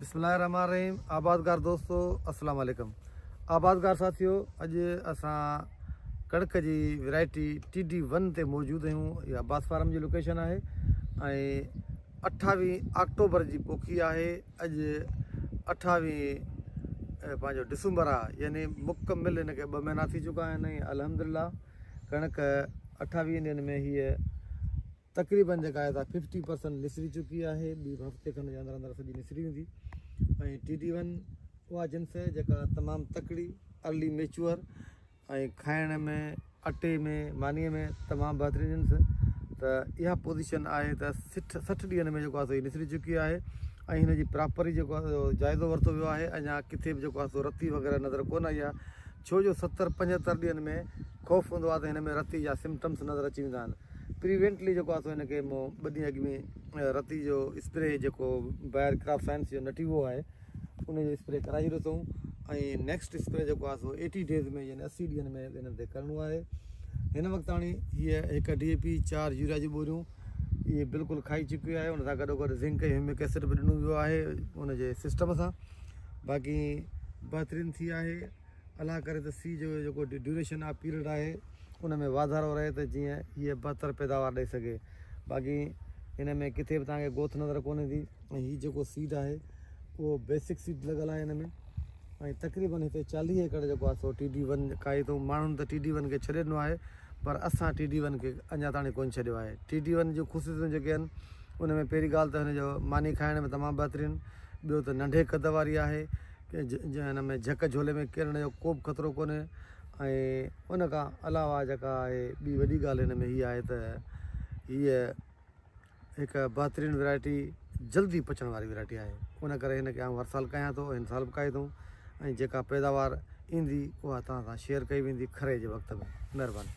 بسم الله الرحمن الرحيم آبادگار دوستو السلام عليڪم آبادگار ساٿيو اڄ اسان ڪڻڪ جي ورائٽي ٽي ڊي ون تي موجود آهيون اها عباس فارم جي لوڪيشن آهي ۽ اٺاويهه آڪٽوبر جي پوکي آهي اڄ اٺاويهه پنهنجو ڊسمبر آهي يعني مڪمل هن کي ٻه مهينا ٿي چڪا آهن ۽ الحمدلله ڪڻڪ اٺاويهه ڏينهن ۾ هيء تقريبن جيڪا آهي سا ففٽي پرسنٽ نسري چڪي آهي ٻي هفتي کن جي اندر اندر سڄي نسري ويندي ۽ ٽي ڊي ون اها جنس آهي جيڪا تمام تڪڙي ارلي ميچوئر ۽ کائڻ ۾ اٽي ۾ مانيء ۾ تمام بهترين جنس ته اها پوزيشن آهي ته سٺ 60 ڏينهن ۾ جيڪو آهي سو هي نسري چڪي آهي ۽ هن جي پراپري جيڪو آهي سو جائزو ورتو ويو آهي اڃا ڪٿي به جيڪو آهي سو رتي وغيره نظر ڪونه آئي آهي ڇو جو 70 75 ڏينهن ۾ خوف هوندو آهي ته هن ۾ رتي جا سمٽمس نظر اچي ويندا آهن پريونٽلي جيڪو آهي سو هن کي مون ٻه ڏينهن اڳ ۾ رتي جو اسپري جيڪو بائر ڪراپ سائنس جو نٽيوو آهي ان جو اسپري ڪرائي ڇڏيو اٿئون ۽ نيڪسٽ اسپري جيڪو آهي سو ايٽي ڊيز ۾ يعني 80 ڏينهن ۾ هنن تي ڪرڻو آهي. هن وقت تاڻي هيء هڪ ڊي اي پي چار يوريا جون ٻوريون اهي بلڪل کائي چڪي آهي ان سان گڏو گڏ زنڪ ۽ هيومڪ ايسڊ به ڏنو ويو آهي ان جي سسٽم سان باقي بهترين ٿي آهي. الله ڪري ته سي جو جيڪو ڊيوريشن آف پيريڊ آهي ان ۾ واڌارو رهي ته جيئن هيء بهتر پيداوار ڏئي سگهي. باقي هن ۾ ڪٿي به توهان کي گوٿ نظر ڪونه ايندي ۽ هي جيڪو سيڊ آهي اهو بيسڪ سيڊ لڳل آهي هن ۾ ۽ تقريبن هتي 40 ايڪڙ جيڪو آهي سو ٽي ڊي ون ڪاهي اٿئون. ماڻهن ته ٽي ڊي ون کي ڇڏي ڏنو آهي پر اسان ٽي ڊي ون کي اڃا تاڻي ڪونه ڇڏيو آهي. ٽي ڊي ون جون خصوصيتون جيڪي آهن ان ۾ پهرين ڳالهه ته هن جو ماني کائڻ ۾ تمام بهترين، ٻيو ته ننڍي قد واري آهي هن ۾ جهڪ جهولي ۾ ڪرڻ جو ڪو به خطرو ڪونهي ۽ ان کان علاوه جيڪا آهي ٻي وڏي ڳالهه هن ۾ هي آهي ته هيء هڪ بهترين ورائٽي جلدي پچڻ واري ورائٽي آهي ان ڪري هن کي آئون هر سال ڪاهيان ٿو هن سال به ڪاهي اٿئون ۽ جيڪا پيداوار ايندي اها توهان سان شيئر ڪئي ويندي کري جي وقت ۾ مهرباني.